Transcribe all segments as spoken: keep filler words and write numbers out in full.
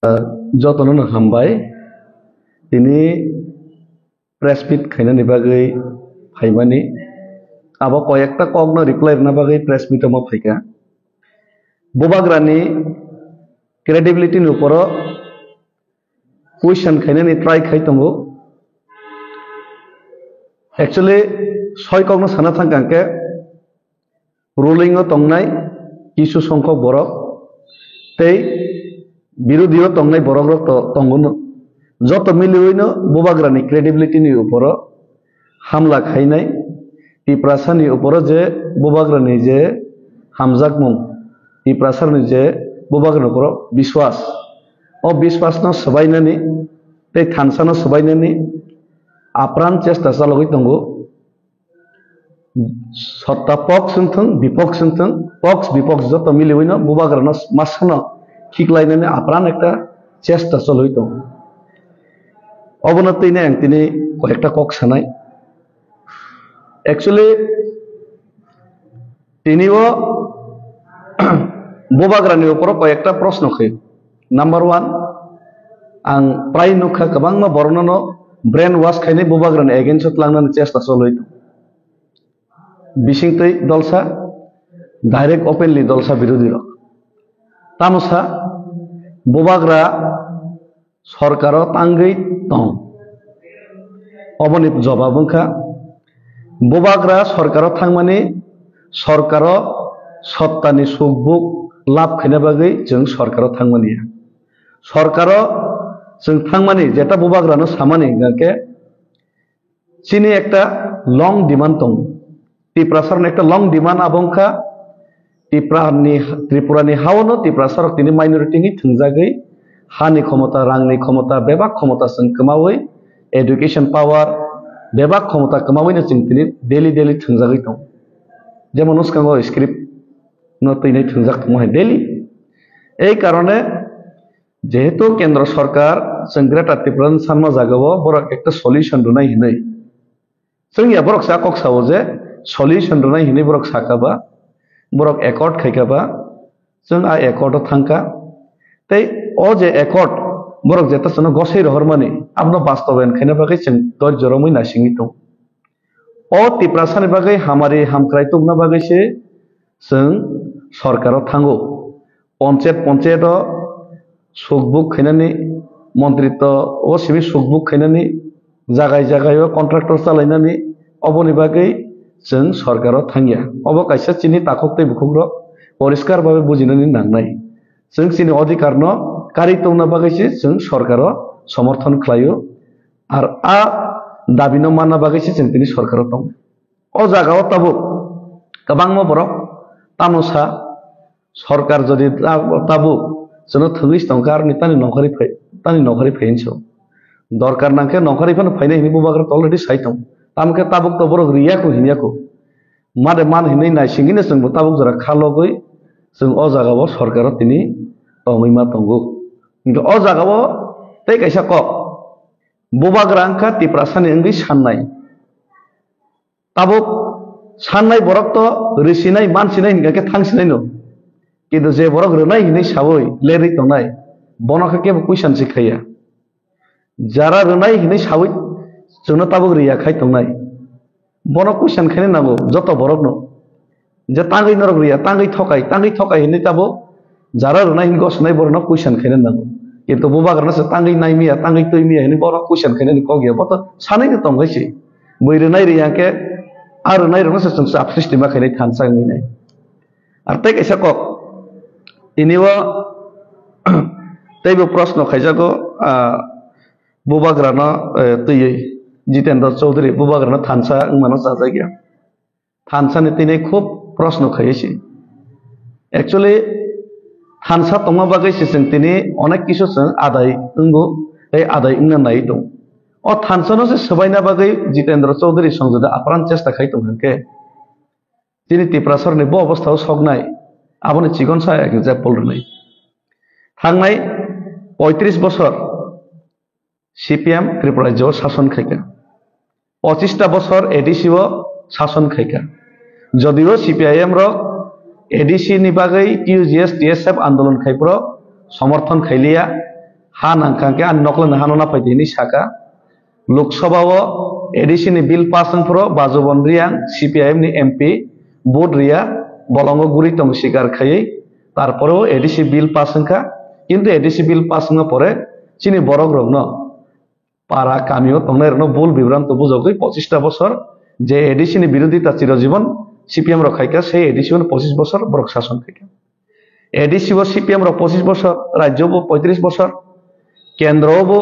Jotono no hambai. Tini press meet khainani bagwi phaimani. Abo koyekta kokno reply rwna bagwi press meet omo phaikha. Bubagrani credibility ni uporo question khainani try khai tongo. Actually, soi kokno sana thangkha hwnkhe, ruling o tongnai kisu songkhok borok tei birodi o tongnai borok rok to tongo no. Joto miliwi no Bubagrani credibility ni uporo hamla khainai, Tiprasani uporo je Bubagrani je hamjakmung, Tiprasani je Bubagrani uporo biswas, o biswas no swbainani tei thansa no swbainani apran chesta chalogwi tongo. Sotta pox wngthung, bipox wngthung, pox bipox joto miliwi no Bubagrano masano khiklainani apran ekta chesta cholwi tongo. Obono tini ang tini koyekta kok sanai. Actually, tini o Bubagrani uporo koyekta proshno khaio. Number one, ang prai nukha kwbangma borokno no brain wash khainai Bubagrani against o tlangnani chesta cholwi tongo. Bisingtwi dolsa, direct openly dolsa birodhi rok. Tamo sa, Bubagra sorkaro tangwi tong. Oboni jobab wngkha, Bubagra sorkaro thangmani, sorkaro sottani sukbuk lab khaina bagwi chwng sorkaro thangmani ya. Sorkaro chwng thangmani jeta Bubagrano samani hwnkha khe, chini ekta long demand tongo. Tiprasarokni ekta long demand abo wngkha Tiprani, Tripurani haono Tiprasarok tini minority hinwi thwngjagwi hani khomota, rangni khomota, bebak khomota chwng kwmawi, education power, bebak khomota kwmawino chwng tini daily daily thwngjagwi tongo. Jemon, bwskango script no twinai thwngjak tongo hai daily. Ei karone jehetu kendro sorkar chwng Greater Tipraland sanma jagao borok ekta solution rwnai hinwi. Chwng ya borok sa kok sao je solution rwnai hinwi borok sakha ba, borok accord khaikha ba, chwng a accord o thangkha. Tei o je accord borok jeta chwngno gosai rohormani, abono bastobayan khaina bagwi chwng dor joromwi naisingwi tongo. O Tiprasani bagwi hamari hamkrai tubuna bagwi se chwng sorkaro thango. Ponchayat, ponchayat o sukbuk khainani, montritwo o simi sukbuk khainani, jagai jagai o contractor chalainani, oboni bagwi chwng sorkaro thangya. Obo kaisa chini takhuk tei bukhukrok poriskar babe bujinani nangnai. Chwng chini odhikar no karwi tongna bagwi se chwng sorkaro somorthon khlaio. Ar a dabi no manna bagwi se chwng tini sorkaro tongo. O jaga o tabuk kwbangma borok tamo sa, sorkar jodi ta-, tabuk chwngno thwngwi se tongkha, aroni tani nongkhorwi phai, tani nongkhorwi phai hinso. Dorkar nangkhe nongkhorwi phano phainai hinwi Bubagra already sai tongo. Tamo khe tabuk to borok riyakho hinyakho. Made man hinwi naisingwino chwngbo tabuk jora kha logwi chwng o jaga o sorkaro tini tongwi ma tongo. Hinkhe o jaga o tei kaisa kok, Bubagra wngkha Tiprasani wngwi sannai. Tabuk sannai borok to risinai, mansinai hinkha khe thangsinai no. Kintu je borok rwnai hinwi saui lerwi tongnai, bono khe kebo kuisan si khaiya. Jara rwnai hinwi saui chwngno tabuk riya khai tongnai, bono kuisan khaina nango joto borokno. Je tangwi norok riya, tangwi thokai, tangwi thokai hinwi tabuk jara rwnai hinwi gosonai borokno kuisan khaina nango. Kintu Bubagrano se tangwi naimiya, tangwi twimiya hinwi bono kuisan khainani kok ya, bo to sanwi no tongkhe se. Bui rwnai riya khe, a rwnai rokno se chwng chap system ma khainai thansa wngwi nai. Ar tei kaisa kok, tini o teibo proshno khaijago, ah, Bubagrano, eh, twiwi Jitendra Chaudhary Bubagrano thansa wngmano chajakya. Thansani tini khub proshno khaiwi se. Actually, thansa tongma bagwi se chwng tini onek kisu chwng adai wngo, tei adai wngna nai tong. O thansano se swbaina bagwi Jitendra Chaudhary songjoda apran chesta khai tong hwnkhe, chini Tiprasarni bo obostha o soknai, aboni chikon sa example rwnai. Thangnai poitris bosor C P M Tripura rajyo o sason khaikha. Pochista bosor A D C o sason khaikha. Jodio C P I M rok A D C ni bagwi T U G S T S F andolon khaiphuru somorthon khailiya, ha nangkha hwnkhe ani noklani hano naphai di hinwi saka. Lok Sabha o A D C ni bill pass wng phuru Bajubon Reang, C P I M ni M P, vote riya, bolongo guri tong sikar khaiwi, tarpore o A D C bill pass wngkha. Kintu A D C bill pass wngma pore chini borok rokno para kami o tongnai rokno bul bibranto bujogwi pochista bosor je A D C ni birodita chirojibon C P M rok khaikha, sei A D C o no pochis bosor borok sason khaikha. A D C o C P M rok pochis bosor, rajyo bo poitris bosor, kendro o bo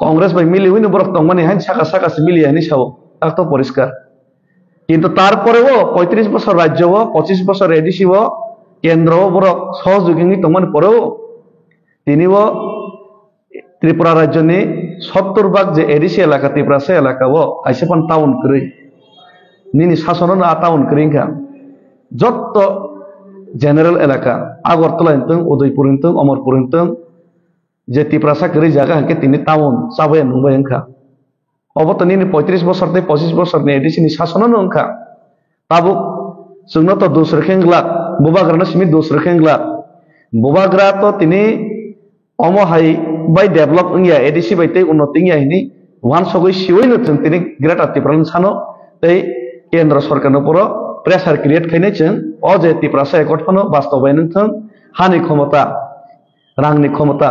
Congress bai miliwi no borok tongmani hain saka saka se miliya hinwi sao, tak to poriskar. Kintu tarpore o poitris bosor rajyo o, pochis bosor A D C o, kendro o borok sohojogingwi tongmani pore o tini o Tripura rajyoni sottor bhag je A D C elaka, Tiprasa elaka o kaisa phan town kwrwi. Nini sasono no a town kwrwi wngkha. Jotto general elaka, Agartala hintung, Udaipur hintung, Amarpur hintung, je Tiprasa kwrwi jaga hwnkhe tini town chabaya nungbai wngkha. Obo to nini poitris bosor tei pochis bosorni A D C ni sasono no wngkha. Tabuk chwngno to dos rwkhe wng glak, bubagrano simi dos rwkhe wng glak. Bubagra to tini omo hai bai develop wngya, A D C bai tei unnoti wngya hinwi uansugwi siwi no chwng tini Greater Tipraland sano tei Kendra Sorkarno puro pressure create khainai chwng o je Tiprasa Accord phano bastobayan wngthwng, hani khomota, rangni khomota,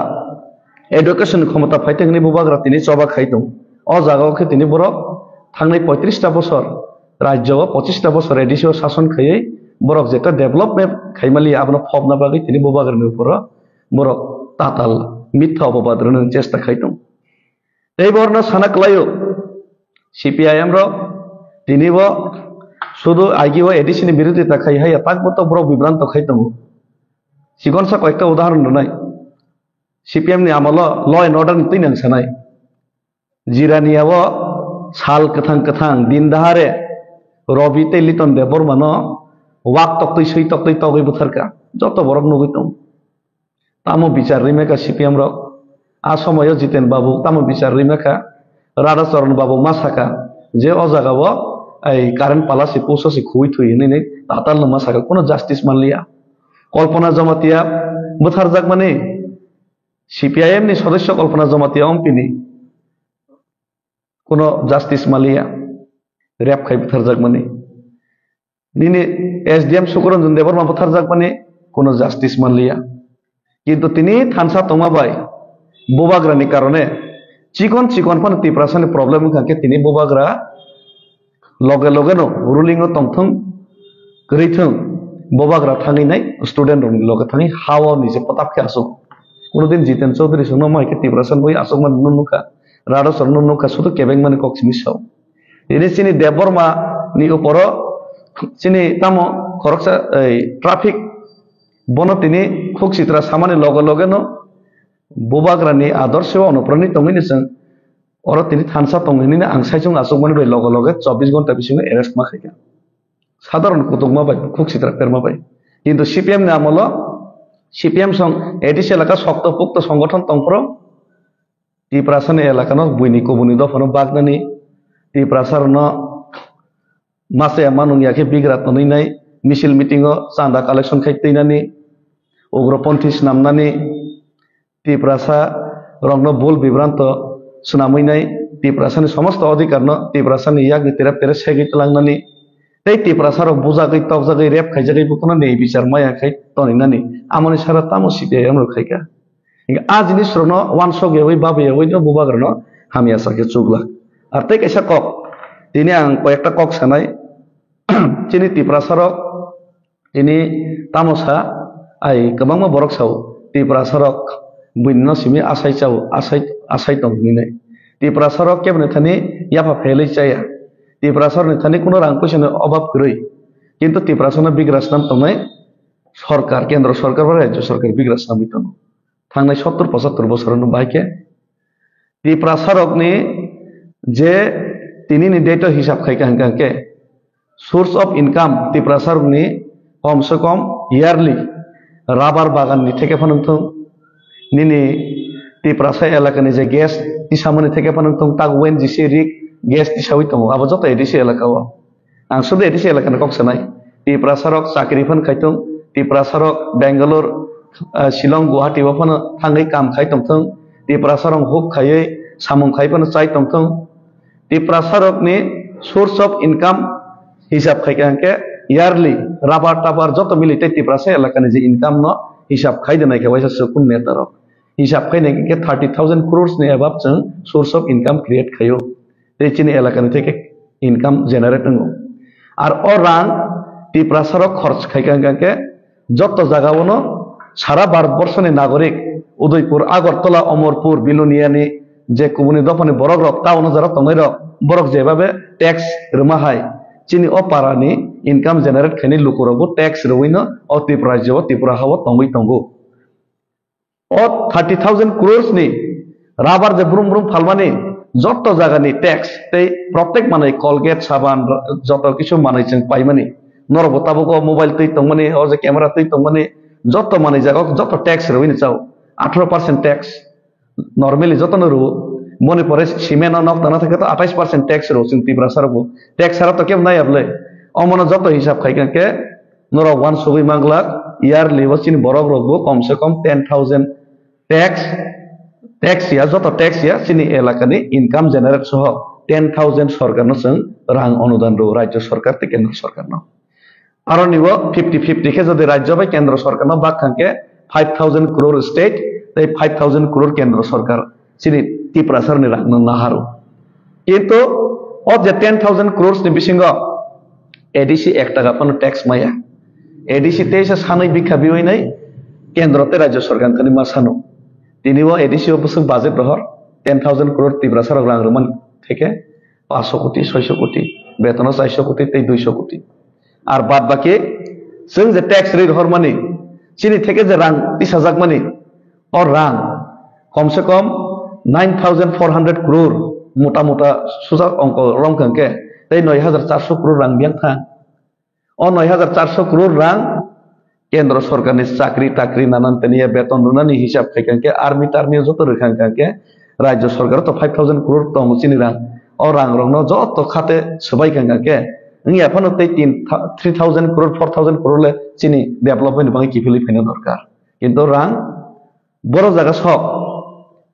education ni khomota phaithak hinwi bubagra tini choba khai tong. O jaga o khe tini borok thangnai poitris ta bosor rajyo o, pochis ta bosor A D C o sason khaiwi borok jeta development khaimaliya abono phobna bagwi tini bubagrani uporo borok tatal mitha opobad rwna chesta khai tong. Tei borno sana kwlaio C P I M rok tini bo sudu agi o A D C ni birodita khai haya, tak bo to borok bibranto khai tongo. Chikonsa koyekta udahoron rwnai. C P M ni amolo law and order ni twi nang sanai. Jirania o sal kwthang kwthang din dahare Robi tei Liton Debbarma no wak toktwi swi toktwi togwi butharka. Joto borok nugwi tong. Tamo bichar rimaka C P M rok. A somoyo Jiten Babu tamo bichar rimaka. Radhacharan Babu ma saka je o jaga o ai current pala se puso se khuwi thwi hinwi tatal no ma saka, kuno justice manliya. Kalpana Jamatia butharjakmani C P I M ni sodosyo Kalpana Jamatia ompini kuno justice manliya, rape khai butharjakmani. Nini S D M Sukaranjan Debbarma butharjakmani kuno justice manliya. Kintu tini thansa tongma bai bubagrani karone chikon chikon phano Tiprasani problem wngkha khe tini bubagra loge loge no ruling o tongthung, kwrwi thung, bubagra thangwi nai student rokni loge thangwi ha o nije potap khe asuk. Kuno din Jiten Chaudhary songno mai khe Tiprasa bui asuk mani nung nukha, Radhacharan nung nukha, sudu kebeng mani kok simi sao. Tini chini Debbarma ni uporo chini tamo khoroksa, ei, traffic bono tini khuk sitra samani loge loge no bubagrani adorsho onuprani tongwi ni chwng oro tini thansa tong hinwi ang saichung achukmani bai loge loge chobbish ghonta bisingo arrest ma khaikha. Sadharon kutukma bai, khuk sitra perma bai. Kintu C P M ni amolo, C P M song A D C elaka sokto pukto songothon tongphuru, Tiprasani elakano buini kubuni dophano baknani, Tiprasarokno masa ya manung ya khe bigra tonwi nai, misil meeting o chanda collection khai twinani, ugroponthi snamnani, Tiprasa rokno bul bibranto swnamwi nai, Tiprasani somosto odhikar no Tiprasani yakni terep terep segwi tlangnani, tei Tiprasa rok bujagwi tokjagwi rep khaijagwi bukhukno nei bichar maya khai toninani, amoni sara tamo C P I M rok khaikha. Hinkhe a jinis rokno wansok yawi babu yawi no bubagrano hamya sakhe chuklak. Ar tei kaisa kok, tini ang koyekta kok sanai, chini Tiprasa rok tini tamo sa, ai kwbangma borok sao, Tiprasa rok buini no simi asai chao, asai, asai tong hinwi nai. Tiprasa rok keboni thani yapha phelwi chaya. Tiprasa rokni thani kuno rang puisa ni obab kwrwi. Kintu Tiprasa no bigra swnam tongnai sorkar, kendro sorkar ba rajyo sorkar bigra swnamwi tongo. Thangnai sottor pochattor bosorono bahai khe Tiprasa rokni je tinini date o hisab khai kha hwnkha hwnkhe, source of income Tiprasa rokni kom se kom yearly rubber bagan ni theke phano wngthung, nini Tiprasa elaka ni je gas tisamani theke phano wngthung, tak O N G C rig gas tisawi tongo, abo joto A D C elaka o. Ang sudu A D C elaka ni kok sanai. Tiprasa rok chakri phano khai thung, Tiprasa rok Bangalore, ah, Shillong, Guwahati o phano thangwi kam khai tong thung. Tiprasa rok huk khaiwi samung khai phano chai tongthung. Tiprasa rokni source of income hisab khai kha hwnkhe yearly rubber tabar joto mili tei Tiprasa elakani je income no hisab khai de nai khe waisa sukun neta rok. Hisab khai nai khe thirty thousand crores ni above chwng source of income create khaio. Tei chini elakani theke income generate wngo. Ar o rang Tiprasa rok khorch khai kha hwnkhe joto jaga o no sara Bharat borso ni nagorik Udaipur, Agartala, Amarpur, Bilonia ni je kubuni dopha ni borok rok town o jara tongnai rok borok jebabe tax rwma hai chini o para ni income generate khainai luku rok bo tax rwui no o Tripura rajyo o Tripura ha o tongwi tongo. O thirty thousand crores ni rubber je brum brum phalmani joto jagani tax tei protek manwi Colgate, saban, joto kisu manwi chwng paimani. Norok bo tabuk o mobile twi tongmani, o je camera twi tongmani, joto manwi jaga o joto tax rwini chao. Atharo percent tax. Normally joto no rwo. Moni pore cement o nok tangna thangkhe to athais percent tax rwo chwng Tiprasa rok bo. Tax sara to kebo nai ablai. Omono joto hisab khai khe norok uansugwi manglak, yearly o chini borok rok bo kom se kom ten thousand tax, tax ya, joto tax ya, chini elakani income generate soho ten thousand sorkarno chwng rang onudan rwo, rajyo sorkar tei kendro sorkarno. Aroni bo fifty fifty khe jodi rajyo bai kendro sorkarno bak thang khe five thousand crore state tei five thousand crore kendro sorkar chini Tiprasarni rangno naharo. Kintu o je ten thousand crores ni bisingo A D C ek taka phano tax maya. A D C teisa sanwi bikha biwi nai kendro tei rajyo sorkar thani ma sano. Tini o A D C o bwswk budget rohor ten thousand crore Tiprasa rok rang rwmani theke paanch sho koti, soi sho koti, betono char sho koti tei dui sho koti. Ar bad baki chwng je tax rwi rohormani, chini theke je rang tisajakmani, o rang kom se kom nine thousand four hundred crore, mota mota sujak ongko romkha hwnkhe tei noi hajar char sho crore rang biyang thang. O noi hajar char sho crore rang kendro sorkarni chakri takri nanan teniya beton rwnani hisab khai kha hwnkhe, army tarmy joto rwkha hwnkhe, rajyo sorkar to five thousand crore tongo chini rang. O rang rokno joto khate swbai kha hwnkhe, wngya phano tei tin tha-, three thousand crore, four thousand crore le chini development ni bagwi kiphilwi phaina dorkar. Kintu rang boro jaga sok.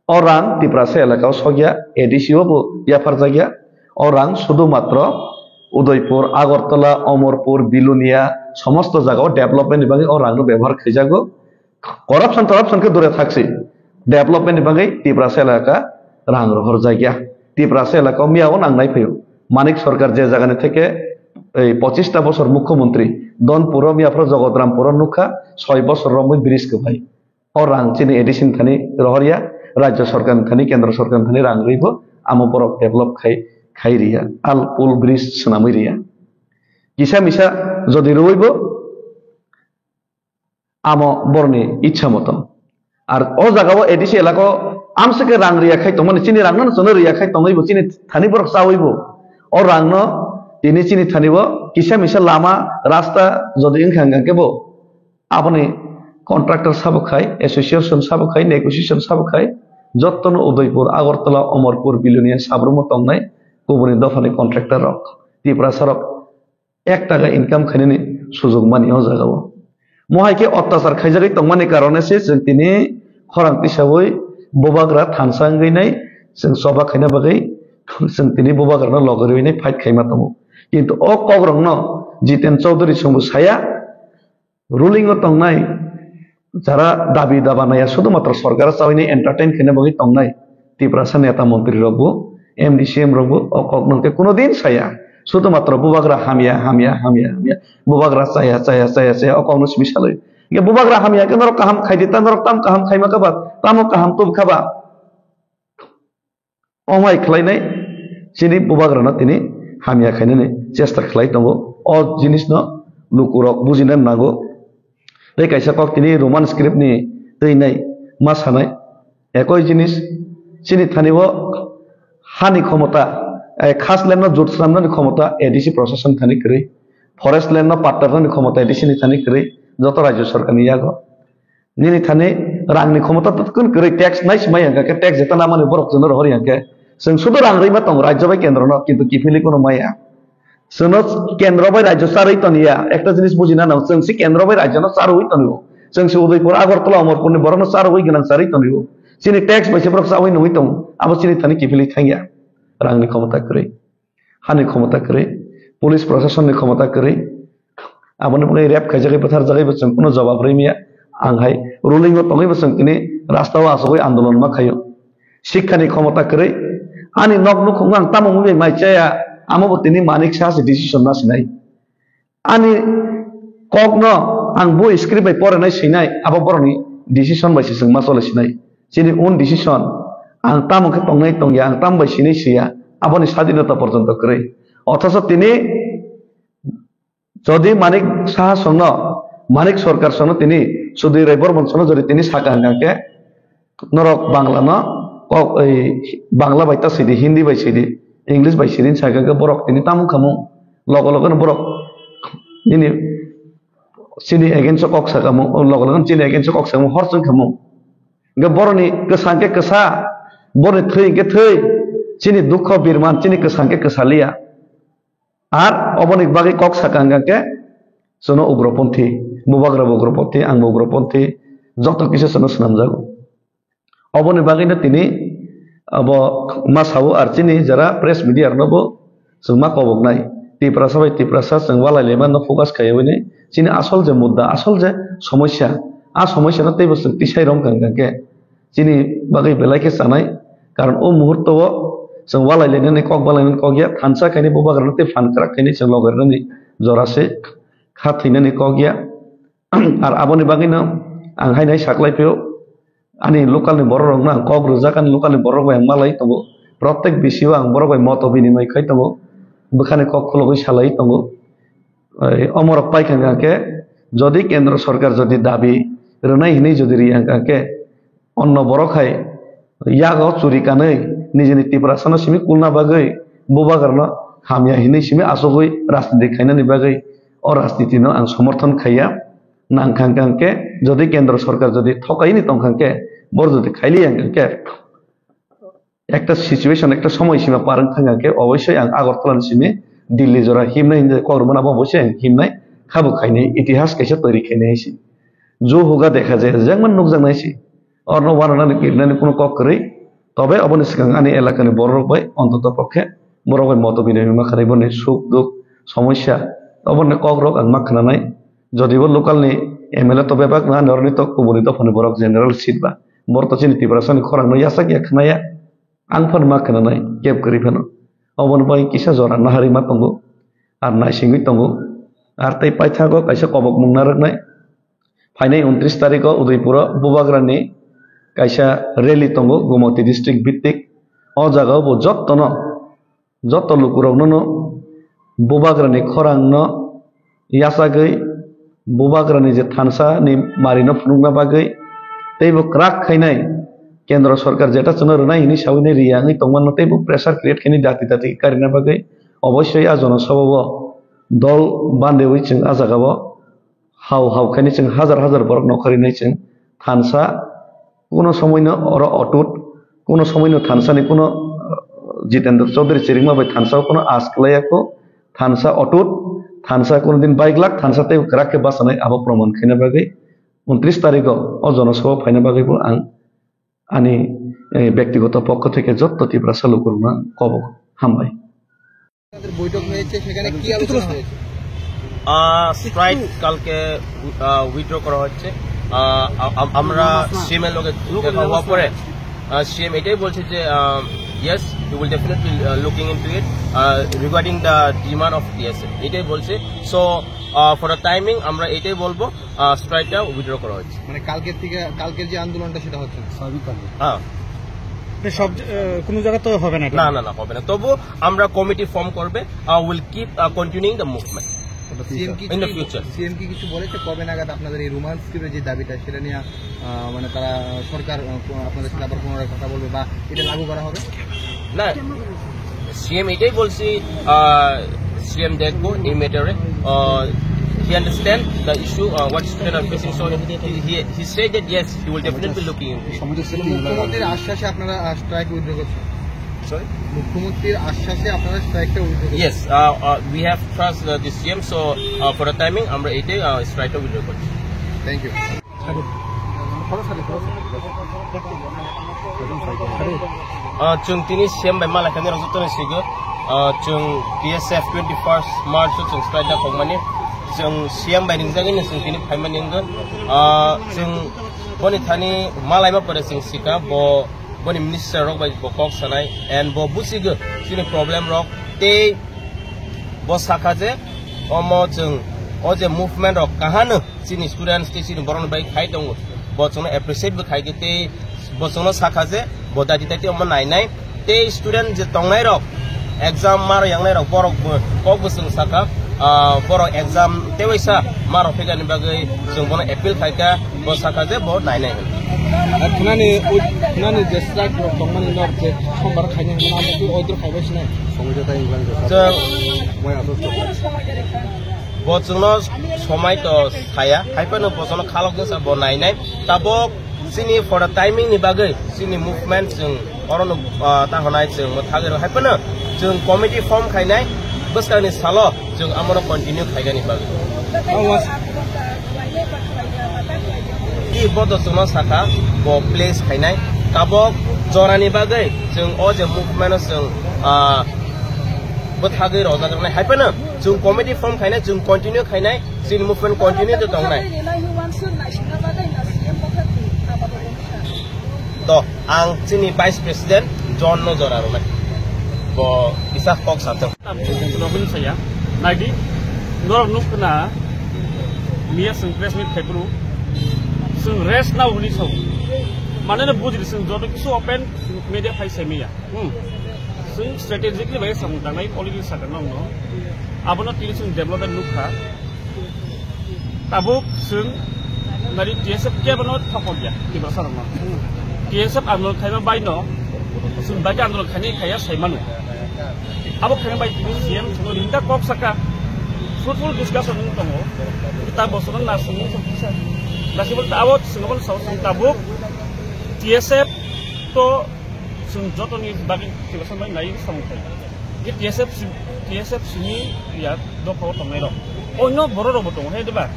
O rang Tiprasa elaka o sokya, A D C o bo yapharjakya. O rang sudu matro Udaipur, Agartala, Amarpur, Bilonia, somosto jaga o development ni bagwi o rang no bebohar khaijago. Corruption, corruption khe dure thaksi. Development ni bagwi Tiprasa elaka rang rohorjakya. Tiprasa elaka o miya o nangnai phaio. Manik Sarkar je jagani theke ei pochista bosor mukhyamantri, Donpuro miya phoro Jagatarampuro nukha, soi bosor romwi bridge kwbai. O rang chini A D C ni thani rohorya, rajyo sorkar ni thani, kendro sorkar ni thani rang rwibo amo borok develop khai, khai riya, al pul bridge swnamwi riya. Kisa misa jodi rwibo amo borni ichha moto. Ar o jaga o A D C elaka o amswk khe rang riya khai tongmani, chini rang no chwngno riya khai tongwi bo, chini thani borok chawi bo. O rang no tini chini thani bo kisa misa lama rasta jodi wngkha hwnkhe bo aboni contractor sabo khai, association sabo khai, negotiation sabo khai, jottono Udaipur, Agartala, Amarpur, Bilonia, Sabrumo tongnai kubuni dophani contractor rok, Tiprasa rok ek taka income khainani sujug mani o jaga o. Mohai khe ottachar khaijagwi tongmani karone se chwng tini khorang tisawi bubagra thansa wngwi nai chwng choba khaina bagwi chwng tini bubagrano logoriwi nai fight khaima tongo. Kintu o kokrokno Jiten Chaudhary chwngbo saya, ruling o tongnai jara dabi daba naiya, sudhumatro sorkar chawini entertain khaina bagwi tongnai Tiprasa neta montri rokbo, M D C M rokbo o kokno hwnkhe kuno din saya. Sudhumatro bubagra hamya, hamya, hamya, hamya. Bubagra chaya, chaya, chaya, chaya, o kokno simi salwi. Hwnkhe bubagra hamya khe norok kaham khaidi ta, norok tam kaham khaima kha ba, tamo kaham tub kha ba. Omai khlainai chini bubagrano tini hamya khainani chesta khlai tongo. O jinisno lukurok bujina nango. Tei kaisa kok tini Roman script ni twi nai ma sanai. Ekoi jinis chini thani o hani khomota, eh, khas land no jut swnamnani khomota A D C proshashan thani kwrwi. Forest land no patta rwnani khomota A D C ni thani kwrwi. Joto rajyo sorkar ni yago. Nini thani rangni khomota to kun kwrwi, tax nai se maya hwnkhe, tax jeta namani borok chwngno rohor ya hwnkhe. Chwng sudu rang rwi ma tongo rajyo bai kendro no, kintu kiphilwi kunu maya. Chwngno kendro bai rajyo charwi toniya, ekta jinis bujina nango, chwng se kendro bai rajyo no charwi tonio. Chwng se Udaipur, Agartala, Amarpur ni borok no charwi gwnang charwi tonio. Chini tax bai se borok chawi nungwi tong, abo chini thani kiphilwi thangya. Rangni khomota kwrwi, hani khomota kwrwi, police proshasonni khomota kwrwi. Aboni bagwi rape khaijagwi bwtharjagwi bo chwng kuno jobab rwmya. Ang hai ruling o tongwi bo chwng tini rasta o asugwi andolon ma khaio. Sikhani khomota kwrwi, ani nok nukhung ang tamo wngwi mai chaya, amo bo tini Manik Saha se decision ma sinai. Ani kokno ang bo script bai porinai sinai, abo borokni decision bai se chwng ma chole sinai. Chini own decision, ang tamo khe tongnai tongya, ang tamo bai sinai siya, aboni sadinota porjonto kwrwi. Othocho tini jodi Manik Saha songno, Manik Sarkar songno tini, Sudhir Rai Bormon songno jodi tini saka hwnkha khe, norok Bangla no kok, ei, Bangla bai ta sidi, Hindi bai sidi, English bai sidi, hinsa khe borok tini tamo khamung, logo logo no borok nini chini against o kok sakamung, logo logo no chini against o kok sakamung, hor chwng khamung. Hingke boroni kwsang khe kwsa, boroni thwi hingke thwi, chini dukho birman, chini kwsang khe kwsa liya. Ar oboni bagwi kok saka hwnkha khe, chwngno ugroponthi, bubagra bo ugroponthi, ang bo ugroponthi, joto kisa chwngno swnamjago. Oboni bagwino tini abo ma sao, ar chini jara press media rokno bo chwng ma koboknai. Tiprasa bai Tiprasa chwng walai laima no focus khaiwi ni chini asol je mudda, asol je somosya, a somosya no teibo chwng tisai romkha hwnkha khe chini bagwi belai khe chanai. Karon o muhurto o chwng walai lainani kok, balainani kok ya, thansa khaini bubagra no tei phan kwrak khaini chwng logarinani jora se kha thwinani kok ya. Ar aboni bagwino ang haino hai saklai phio, ani local ni borok rokno ang kok rwjak, ani local ni borok bai ang malai tongo, protek bisio ang borok bai moto binimai khai tongo, bwkhani kok khulogwi salai tongo. Ei, omorok paikha hwnkha khe, jodi kendro sorkar jodi dabi rwnai hinwi jodi ri hwnkha khe, onno borok hai yago churi kanwi nijini Tiprasano simi kulna bagwi bubagrano hamya hinwi simi achugwi rajniti khainani bagwi o rajnitino ang somorthon khaiya. Nangkha hwnkha khe, jodi kendro sorkar jodi thokaini tongkha khe, bor jodi khailiya hwnkha khe, ekta situation, ekta somoy sima par wngkha hwnkha khe, oboisoi ang Agartala ni simi Delhi jora himnai hinwi kok rwmani abo oboisoi ang himnai, khabo khainai, itihas kaisa toiri khainai hai se. Jo hoga dekha jaya, jengman nukjaknai se. Orno wananani, kirinani kuno kok kwrwi. Tobe oboni swkang ani elakani bororok bai ontoto pokhe borok bai moto binimai ma khanai, boni suk duk, somosya, oboni kokrok ang ma khnanai. Jodibo local ni M L A to bebak na, norni to kubuni dophani borok general seat ba. Bor to chini Tiprasani khorang no yasak ya khnaya. Ang phano ma khnanai, keb kwrwi phano. Oboni bai kisa jora nahari ma tongo. Ar naisingwi tongo. Ar tei paithago kaisa kobokmung narwknai. Phainai untris tarikh o Udaipur o bubagrani kaisa rally tongo, Gomati district bhitik. O jaga o bo jottono, jotto lukurokno no bubagrani khorang no yachagwi, bubagrani je thansa ni mari no phunukna bagwi, tei bo kwrak khainai kendro sorkar jeta chwngno rwnai hinwi sawi nai riya wngwi tongmano, tei bo pressure create khainai dati dati karina bagwi. Oboisoi a jonosabha o dol bandewi chwng a jaga o hau hau khainai chwng hajar hajar borok nokharinai chwng thansa kuno somoino oro otut, kuno somoino thansani kuno, uh, Jitendra Chaudhary chirikma bai thansa kuno as kwlaiya kho, thansa otut, thansa kuno din baiglak, thansa tei kwrak khe bachanai abo proman khaina bagwi untris tarikh o o jonosabha phaina bagwi bo ang ani, eh, bektigoto pokho theke jotto Tiprasa lukurokno kobok hambai. তাদের বৈঠক হয়েছে, সেখানে কি আলোচনা হয়েছে? আহ, স্ট্রাইক কালকে, আহ, উইথড্র করা হচ্ছে। আহ, আ-, আ-, আমরা সিএম এর লগে দেখা হওয়ার পরে, আহ, সিএম এটাই বলছে যে, আহ, yes, we will definitely, uh, looking into it, uh, regarding the demand of TSA, এটাই বলছে। So, uh, for the timing আমরা এটাই বলবো, আহ, স্ট্রাইকটা উইথড্র করা হচ্ছে। মানে কালকের থেকে, কালকের যে আন্দোলনটা সেটা হচ্ছে না? হ্যাঁ। মানে সব, আহ, কোনো জায়গা তো হবে না এটা? না, না, না, হবে না। তবু আমরা কমিটি ফর্ম করবে, uh, will keep, uh, continuing the movement. CM কি in the কিছু, future। সিএম কি কিছু বলেছে কবে নাগাদ আপনাদের এই রোমান স্ক্রিপ্টের যে দাবিটা সেটা নিয়ে, আহ, মানে তারা সরকার, আহ, আপনাদের সাথে আবার পুনরায় কথা বলবে বা এটা লাগু করা হবে? না, সিএম এটাই বলছি, আহ, সিএম দেখবো এই ম্যাটারে। Uh, he understand the issue, uh, what student are facing, so he, he, he said that yes, he will definitely looking into it। মুখ্যমন্ত্রীর আশ্বাসে আপনারা, আহ, স্ট্রাইক উইথড্র করছেন? সরি? মুখ্যমন্ত্রীর আশ্বাসে আপনারা স্ট্রাইকটা উইথড্র করছেন? Yes, uh, uh, we have trust, uh, the CM, so, uh, for the timing আমরা এটাই, uh, স্ট্রাইকটা উইথড্র করছি। Thank you. Ah, chwng tini C M bai malai kha nini rok joto ni sigo. Ah, chwng T S F twenty first March o chwng strike da kokmani. Chwng C M bai ringjagwi no chwng tini phaimani wngkha. Ah, chwng boni thani malaima pore chwng sika bo boni minister rok bai bo kok sanai and bo buchigo chini problem rok tei bo sakha je omo chwng o je movement rok kahano chini students tei chini borok bai khai tongo, bo chwngno appreciate bo khai khe tei bo chwngno sakha je bo dati dati omo nainai tei student je tongnai rok exam maro yangnai rok borok bo kok bo chwng sakha, ah, borok exam tewaisa maro phikani bagwi chwng bono appeal khai kha. Bo sakha je bo nainai hwn. Ar khwnani, khwnani je strike rok tongmani nok je sombar khainai hwnmano amo twi order khaibai sinai. Chwng bo chwngno somai to saya, hai phano bo chwngno khalok jesa bo nainai. Tabok chini for the timing ni bagwi chini movement chwng orono, ah, ta hwnai chwng mwthagwi rw hai phano chwng committee form khainai bwskangni salo. Chwng amono continue khaigani bagwi. Awas. I bodo chwngno sakha bo place khainai. Tabok jorani bagwi chwng o je movement-o chwng, ah, bwthagwi rojak rwnai. Hai phano chwng committee form khainai, chwng continue khainai, chini movement continue de tongnai. Do, ang chini Vice President John no jora rwnai. Bo kisa kok sathung. Robin saya, naidi, norok nuk khna, miya sung press meet khai phuru, sung rest nao hwnwi sao. Mane no bujidi sung joto kisu open media phai sai miya. Hmm. Sung strategically bai samung tangnai already sakha nong no. Abono tini sung development nuk kha. Tabuk chwng nari T S F kebono thokok ya, Tiprasa rokno. T S F andolon khaima bai no, chwng bai khe andolon khainai khaiya sai mano. Abo khaima bai tini C M chwngno ringda kok saka, fruitful discussion wng tongo. Ta bosono na chwngno chwng kisa. Nasi bol ta abo chwng abo sao chwng tabuk T S F to chwng jotoni bagwi Tiprasa bai nai samung khai. Je T S F si-, T S F simi ya dophao tongnai rok. Onyo borok rok bo tongo, hai diba?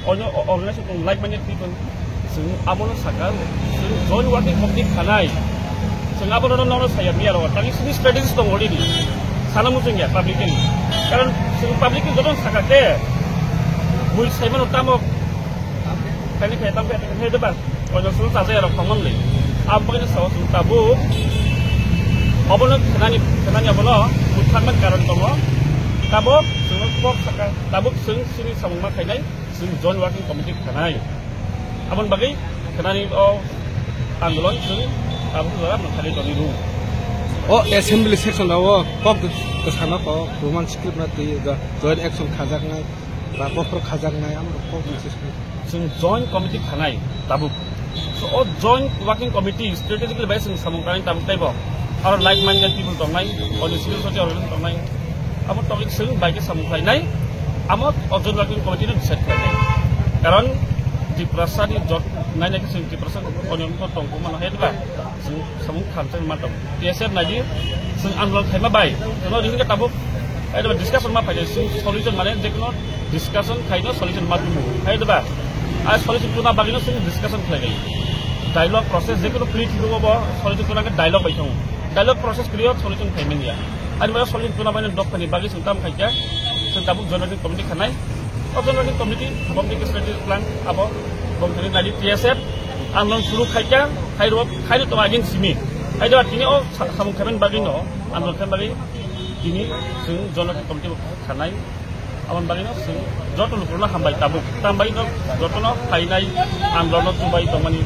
Onyo o-, organization tong like minded people. Chwng abono saka, chwng joint working committee khanai. Chwng abono no, no, no saya miya rok. Tani sini strategies tong already. Sana muchung ya public ni. Karon chwng public ni joto saka khe. Bui sai mano tamo. Kani khai tam khai khai diba? Ojo sulu ta jaya rok thangmang le. Am bagini sao sulu tabuk. Obono khnani, khnani obono bwthangmani karon tongo. Tabuk chwngno kok saka, tabuk chwng chini samung ma khainai, chwng joint working committee khanai. Aboni bagwi khnani o andolon chwng tabuk jora mwthangwi tongwi rw. O assembly section o kok bwsano kok Roman script na twi joint action khajaknai ba bokhorok khajaknai amrok kok bwsano. Chwng joint committee khanai tabuk. So, o joint working committee strategically bai chwng samung khanai tabuk teibo. Aro like minded people tongnai, o civil society organization tongnai. Abo topic chwng bai khe samung khlainai. Amo o joint working committee no decide khlainai. Karon Tiprasa ni jot naina khe chwng Tiprasa ni onyo tong mano hai ba. Chwng samung khamchang ma tong. T S F naidi, chwng andolon khaima bai. Chwngno ringkha tabuk, eh, discussion ma phaidi, chwng solution mane jekono discussion khaino solution ma tubu. Hai diba? Ai solution tuna bagino chwng discussion khlaidi. Dialogue process jekono plea thwibo bo solution tuna khe dialogue bai thang. Dialogue process kwrwi solution khai manya. Ani bagwi solution tuna bagino dopha ni bagwi chwng tam khaikha. Chwng tabuk joint committee khanai. O joint committee, bomni khe strategic plan, abo, bomthani nadi T S F, andolon suru khaikha, khairok, khairok tong agin simi. Khairok tini o sa-, samung khaimani bagwi no, andolon khaimani bagwi tini chwng joint committee khanai. Aboni bagwi no chwng joto lukurokno hambai tabuk. Tambai no jotono phainai andolon no chubai tongmani.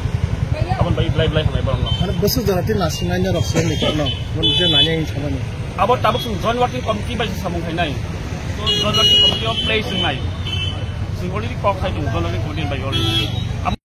Aboni bagwi blai blai hambai borokno. Ano bwswk jora tini nasingnai norok simi korno, boni je nani samani. Abo tabuk chwng joint working committee bai se samung khainai. So, joint working committee o place wngnai. Chwng already kok khai tongo, joint working committee bai already.